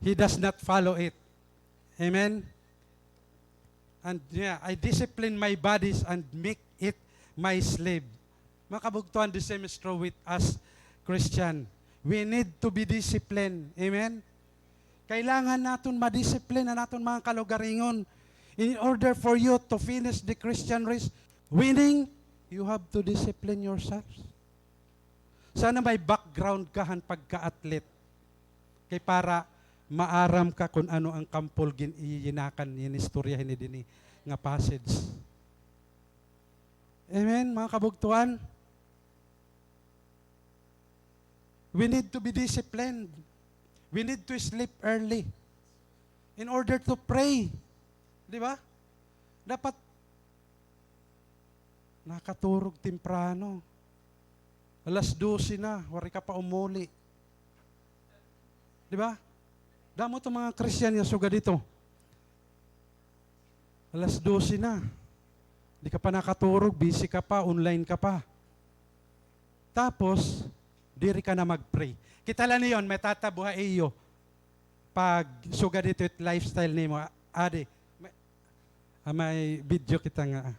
He does not follow it. Amen? And, yeah, "I discipline my bodies and make it my slave." Mga kabugtoan, the same is true with us Christian. We need to be disciplined. Amen? Kailangan naton madisiplina an aton mga kalugaringon in order for you to finish the Christian race winning. You have to discipline yourselves. Sana may background ka han pagka-athlete. Kay para maaram ka kon ano an kampol gin-, iyinakan, ginistorya hini dinhi nga passage. Amen, mga kabugtoan? We need to be disciplined. We need to sleep early in order to pray. Di ba? Dapat nakaturog temprano. Alas dose na, waray ka pa umuli. Di ba? Damo iton mga Christian nga sugad hito. Alas dose na. Di ka pa nakaturog, busy ka pa, online ka pa. Tapos, diri ka na mag-pray. Kita la niyo an matatabo ha iyo pag sugad hito it lifestyle nimo. Adi, may, ah, may video kita nga.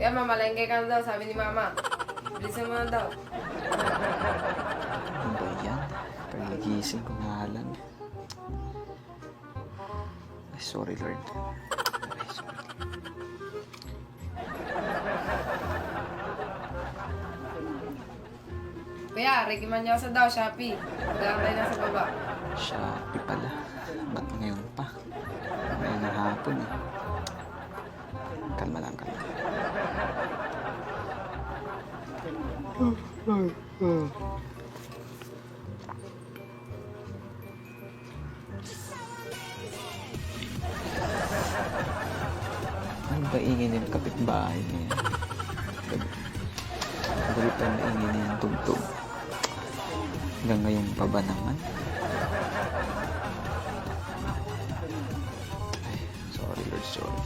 Kaya mamamalengke ka na daw, sabi ni Mama. Bilisan mo na daw. Ano ba yan? Pagigising ko na lang. Ay, sorry, Lord. Ay, sorry. Kuya, Ricky Manyosa daw, Shopee. Mag-aantay na sa baba. Shopee pala. Ba't ngayon pa? Ngayon na hapon eh. Kalma lang, kalma. Ano ba ingay ng kapitbahay niya? Grabe pa ang ingay niya ng tugtog. Hanggang ngayon pa ba naman? Ay, sorry, Lord, sorry.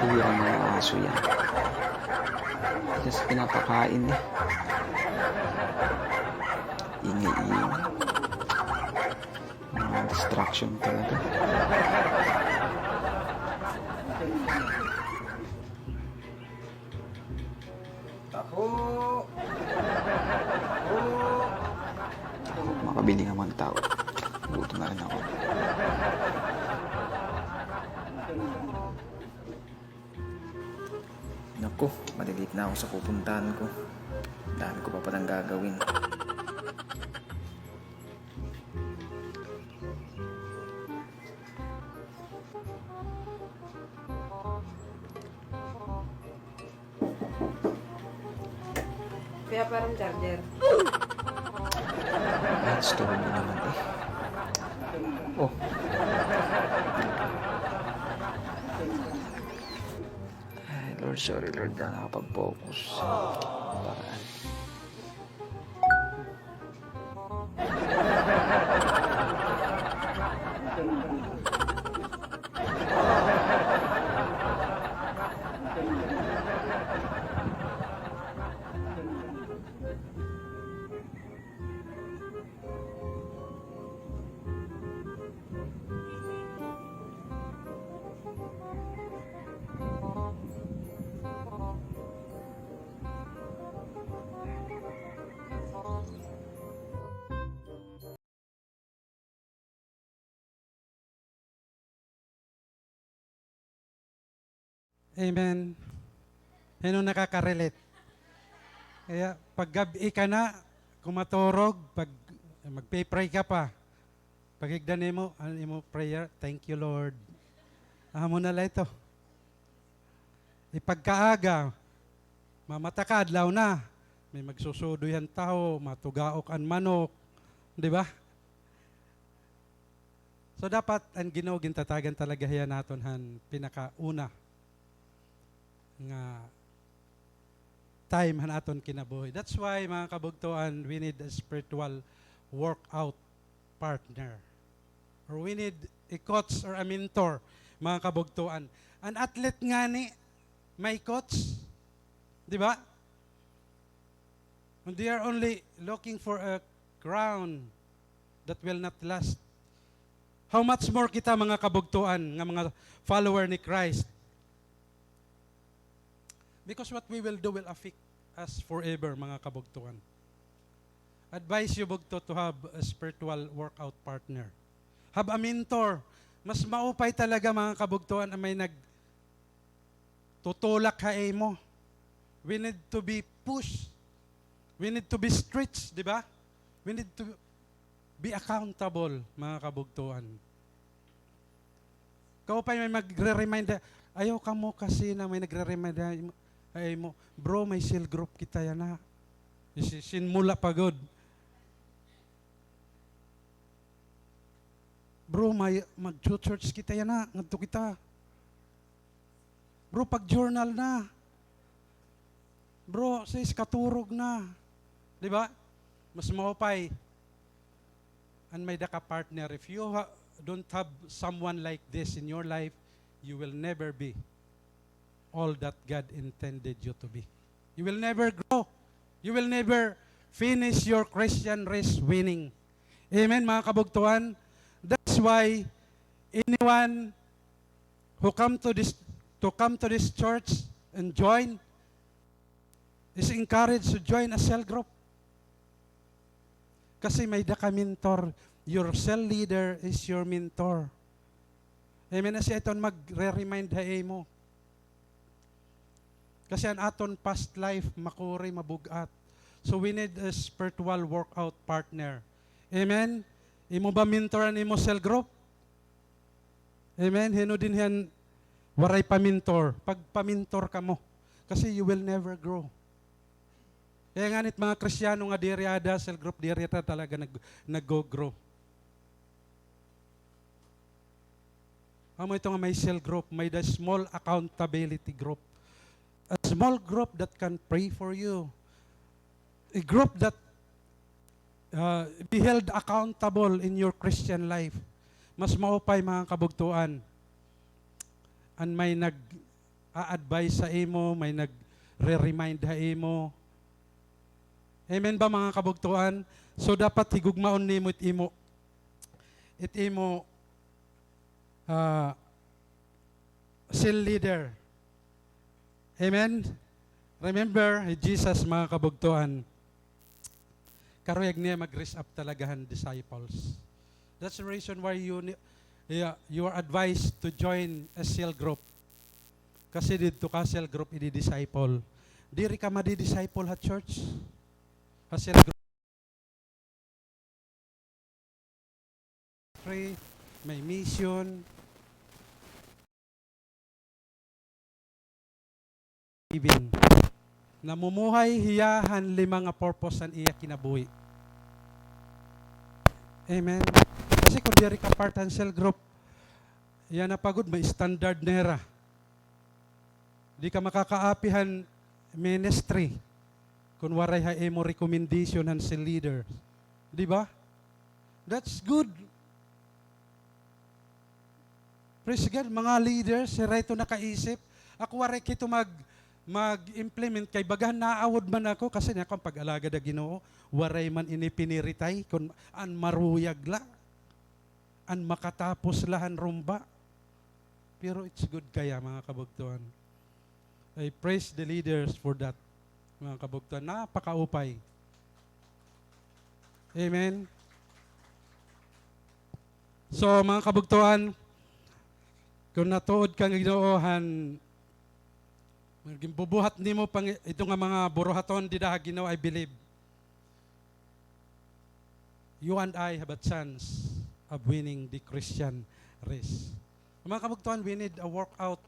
Bihira mga aso yan. Just pinapakain eh. Ingay-ingay. Mga distraction talaga. Taho! Taho! Makabili nga mga tao. Gutom na rin ako. Naku, malilate na ako sa pupuntahan ko. Dami ko pa palang gagawin. Kaya parang charger. Gusto ko na naman eh. Oh. Ay, Lord, sorry, Lord, na nakapag-focus. Paraan. Amen. Hin-o nakaka-relate? Kaya, pag gab-i ka na, kumaturog, pag, magpe-pray ka pa. Paghigda nimo, an imo prayer, "Thank you, Lord." Amo na la ito. Ipagkaaga, mamata ka, adlaw na. May magsusudoy han taho, matugaok an manok. Di ba? So, dapat an Ginoo gintatagan talaga hiya naton han pinakauna nga time han aton kinabuhi. That's why, mga kabugtoan, we need a spiritual workout partner. Or we need a coach or a mentor, mga kabugtoan. An athlete ngani, may coach. Di ba? And they are only looking for a crown that will not last. How much more kita, mga kabugtoan, nga mga follower ni Christ? Because what we will do will affect us forever, mga kabugtoan. Advise you, bugto, to have a spiritual workout partner. Have a mentor. Mas maupay talaga, mga kabugtoan, an may nagtutulak ha imo. We need to be pushed. We need to be stretched, di ba? We need to be accountable, mga kabugtoan. Kaupay may magre-remind, ayaw kamo kasi na may nagre-remind ha imo, "Bro, may cell group kita yana." Isinmula pa gud. "Bro, may mag-church kita yana, ngadto kita." Bro, pag-journal na. Bro, sis, katurog na. Di ba? Mas maupay an may-ada ka partner. If you ha-, don't have someone like this in your life, you will never be all that God intended you to be. You will never grow. You will never finish your Christian race winning. Amen, mga kabugtoan? That's why anyone who come to this, to come to this church and join, is encouraged to join a cell group. Kasi may-ada ka mentor. Your cell leader is your mentor. Amen. Asya iton magre-remind ha imo. Kasi an aton past life, makuri, mabug-at. So we need a spiritual workout partner. Amen? Imo ba mentor an imo cell group? Amen? Hin-o dinhi an waray pa mentor? Pagpa-mentor kamo. Kasi you will never grow. Kaya ngani it mga Kristiyano nga diri ada cell group, diri ta talaga nag-, nag-grow. Amo ito nga may cell group, may-ada small accountability group. A small group that can pray for you. A group that, uh, be held accountable in your Christian life. Mas maupay, mga kabugtoan, an may nag-a-advise sa imo, may nagre-remind ha imo. Amen ba, mga kabugtoan? So, dapat higugmaon nimo it imo, it imo, ah, cell leader. Amen? Remember, hi Jesus, mga kabugtoan, karuyag niya mag-raise up talaga han disciples. That's the reason why you ne-, yeah, you are advised to join a cell group. Kasi didto ka cell group idi-disciple. Diri ka madi-disciple ha church. Ha cell group. Pray, may mission. Giving. Namumuhay hiya han lima nga purpose han iya kinabuhi. Amen. Kasi kon diri ka part han cell group, yana pa gud, may standard nira. Di ka makakaapi han ministry kon waray ha imo recommendation han cell leader. Di ba? That's good. Praise God, mga leaders, hira ito nakaisip. Ako waray kito mag-, mag-implement kay baga naawod man ako kasi niya akon pag-alagad ha Ginoo, waray man ini piniritay kon an maruyag la, an makatapos la han rumba. Pero it's good kaya, mga kabugtoan. I praise the leaders for that, mga kabugtoan. Napakaupay. Amen. So, mga kabugtoan, kon natuod ka nga Ginoo han ginbubuhat nimo pang ito nga mga buruhaton dida ha Ginoo, I believe you and I have a chance of winning the Christian race. Mga kabugtoan, we need a workout,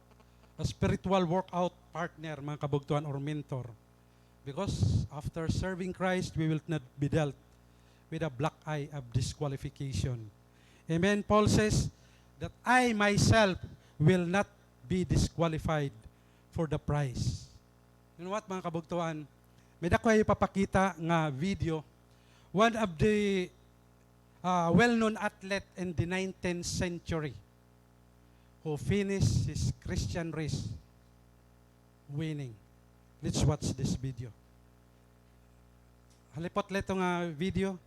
a spiritual workout partner, mga kabugtoan, or mentor. Because after serving Christ, we will not be dealt with a black eye of disqualification. Amen. Paul says that I myself will not be disqualified for the prize. You know what, mga kabugtoan? May dako ako ipapakita nga video. One of the, uh, well-known athlete in the nineteenth century who finished his Christian race winning. Let's watch this video. Halipot la ito nga video.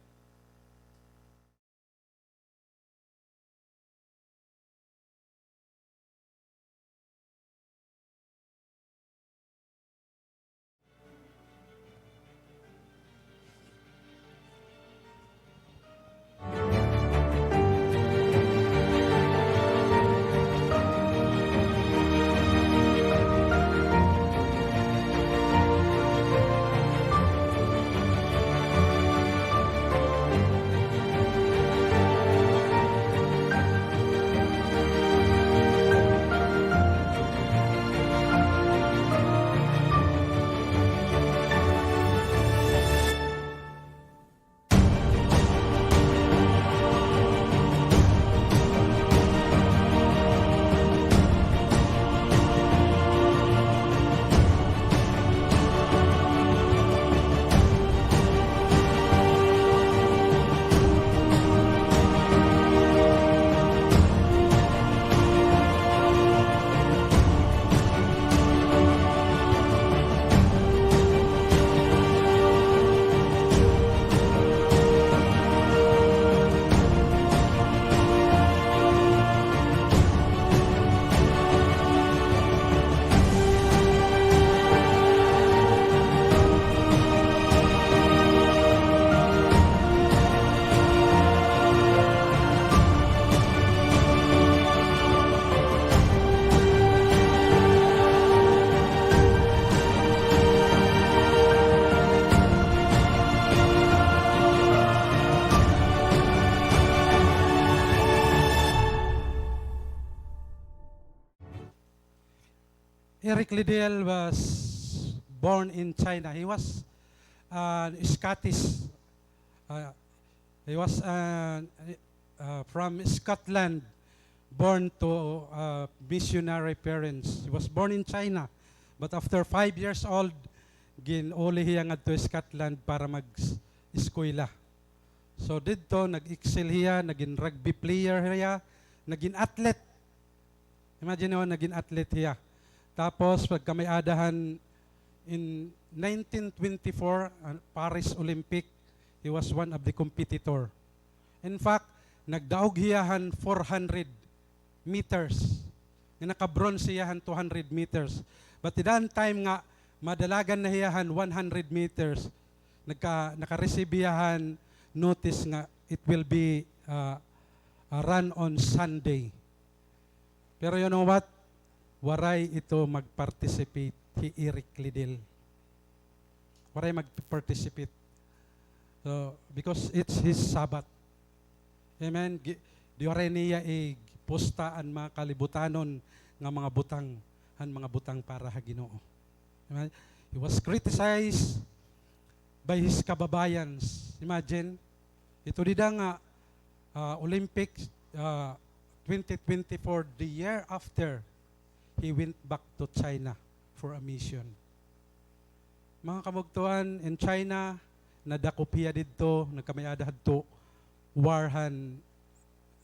Eric Liddell was born in China. He was, uh, Scottish. Uh, he was, uh, uh, from Scotland, born to, uh, missionary parents. He was born in China, but after five years old, gin-uli hiya ngadto Scotland para mag-eskwela. So, didto, nag-excel hiya, nagin rugby player hiya, nagin athlete. Imagine mo, nagin athlete hiya. Tapos, pagkamay-ada han in nineteen twenty-four, ah, Paris Olympic, he was one of the competitor. In fact, nagdaog hiya han four hundred meters. Nga naka-bronze hiya han two hundred meters. But dida han time nga Madalagan na hiya han one hundred meters. Nagka-, naka-receive hiya han notice nga it will be, ah, ah, run on Sunday. Pero you know what? Waray ito mag-participate hi Eric Liddell. Waray mag-participate. So, because it's his Sabbath. Amen. Gi-, di waray niya ipusta an mga kalibutanon nga mga butang, han mga butang para ha Ginoo. Amen. He was criticized by his kababayans. Imagine, ito dida nga, ah, Olympics, ah, twenty twenty-four, the year after, he went back to China for a mission. Mga kabugtoan, in China, nadakop hiya didto, nagkamay-ada hadto, war han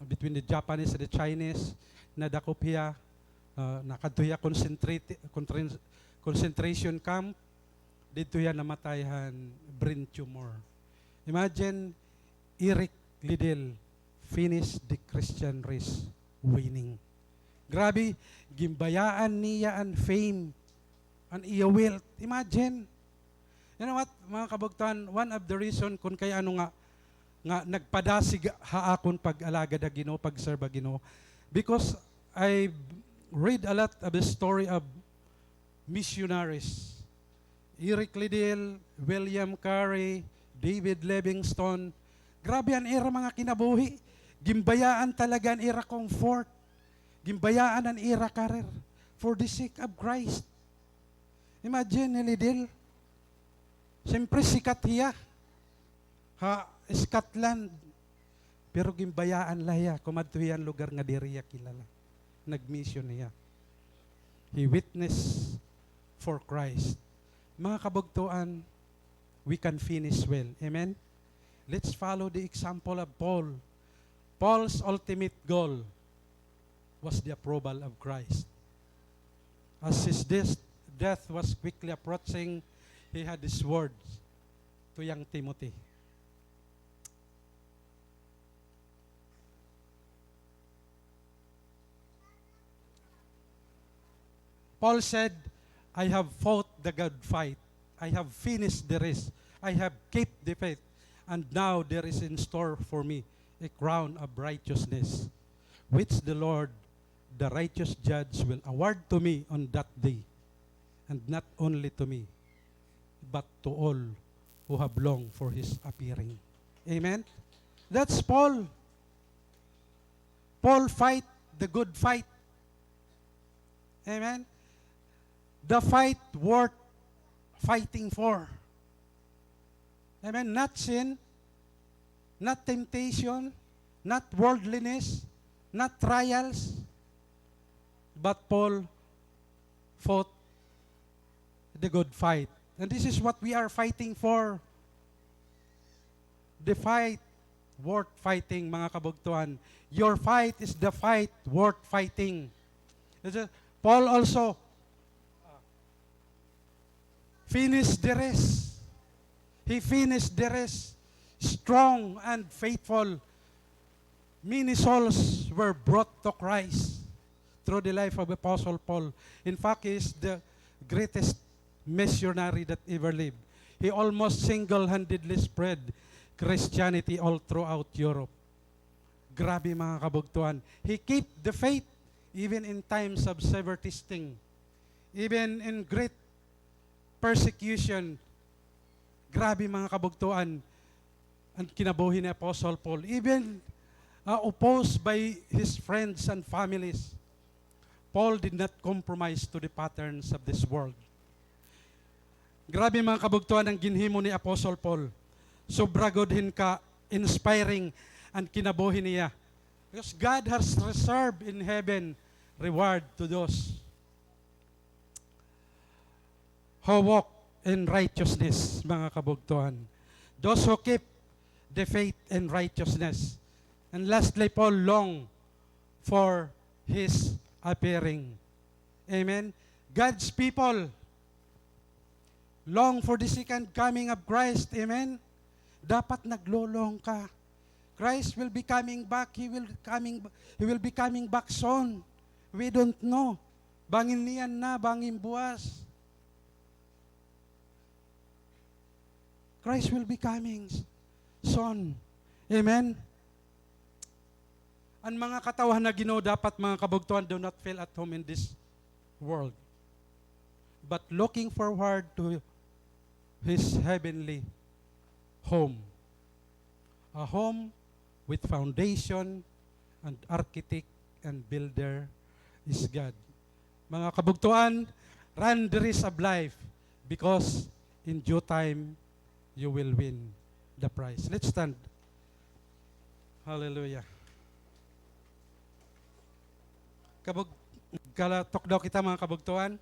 between the Japanese and the Chinese, nadakop hiya, ah, nakadto hiya concentrate-, contren-, concentration camp, didto hiya namatay han brain tumor. Imagine, Eric Liddell finish the Christian race winning. Grabe, ginbayaan niya an fame, an iya wealth. Imagine. You know what, mga kabugtoan, one of the reason kun kay ano nga, nga nagpadasig ha akon pag-alagad ha Ginoo, pag-serve ha Ginoo, because I read a lot of the story of missionaries. Eric Liddell, William Carey, David Livingstone. Grabe an ira mga kinabuhi. Ginbayaan talaga an ira comfort. Ginbayaan an ira career for the sake of Christ. Imagine hi Liddell. Siyempre, sikat hiya ha Scotland. Pero ginbayaan la hiya, kumadto hiya han lugar nga diri hiya kilala. Nag-mission hiya. He witnessed for Christ. Mga kabugtoan, we can finish well. Amen? Let's follow the example of Paul. Paul's ultimate goal was the approval of Christ. As his des-, death was quickly approaching, he had these words to young Timothy. Paul said, "I have fought the good fight. I have finished the race. I have kept the faith. And now there is in store for me a crown of righteousness, which the Lord, the righteous judge, will award to me on that day. And not only to me, but to all who have longed for his appearing." Amen? That's Paul. Paul fight the good fight. Amen? The fight worth fighting for. Amen? Not sin, not temptation, not worldliness, not trials, but Paul fought the good fight. And this is what we are fighting for. The fight worth fighting, mga kabugtoan. Your fight is the fight worth fighting. Paul also finished the race. He finished the race strong and faithful. Many souls were brought to Christ through the life of Apostle Paul. In fact, he is the greatest missionary that ever lived. He almost single-handedly spread Christianity all throughout Europe. Grabe, mga kabugtoan. He kept the faith even in times of severe testing, even in great persecution. Grabe, mga kabugtoan, an kinabuhi ni Apostle Paul. Even, uh, opposed by his friends and families, Paul did not compromise to the patterns of this world. Grabe, mga kabugtoan, an ginhimo ni Apostle Paul. Sobra gud hin ka-inspiring an kinabuhi niya. Because God has reserved in heaven reward to those who walk in righteousness, mga kabugtoan. Those who keep the faith in righteousness. And lastly, Paul long for his appearing. Amen. God's people long for the second coming of Christ. Amen. Dapat naglo-long ka. Christ will be coming back. He will coming, he will be coming back soon. We don't know. Bangin niyan na, bangin buwas. Christ will be coming s-, soon. Amen? An mga katawhan na Ginoo dapat, mga kabugtoan, do not feel at home in this world, but looking forward to His heavenly home. A home with foundation and architect and builder is God. Mga kabugtoan, run the race of life because in due time, you will win the prize. Let's stand. Hallelujah. Kabug-, kalatok daw kita, mga kabugtoan.